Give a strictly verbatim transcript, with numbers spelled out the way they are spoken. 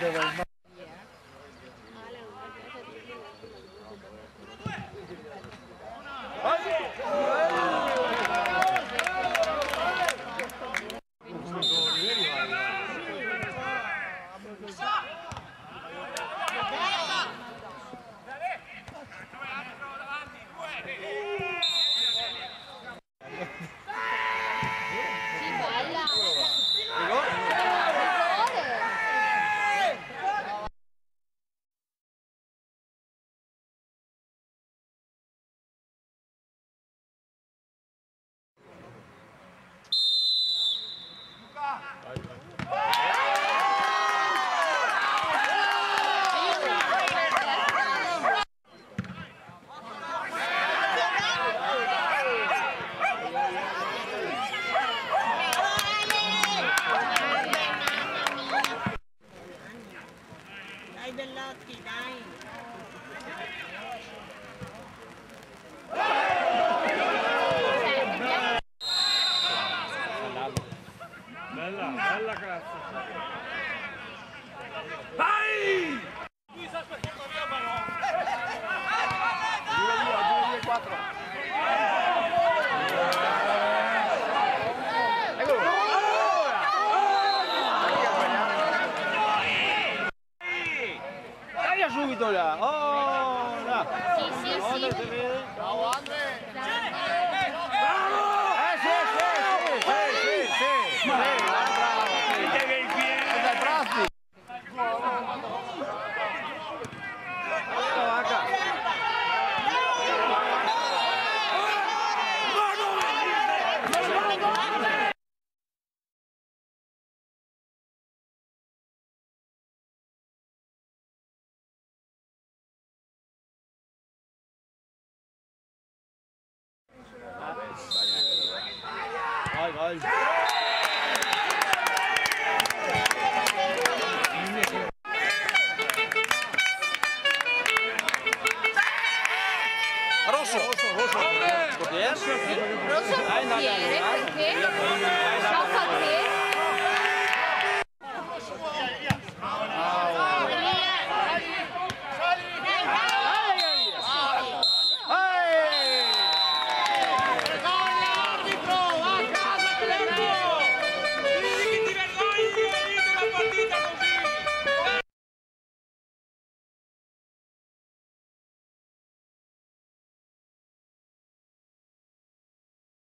Sì, bella. Rigore. Dai, Bellotti, dai. Bella, bella, cazzo. Vai! Dai subito là! Oh, là! Sì, sì, sì. Bravo, Andre! Eh, sì, sì, sì, sì, sì, sì, bravo, sì. Dai, bravo. Vai, vai. Rosso, rosso, rosso. Rosso portiere, perché?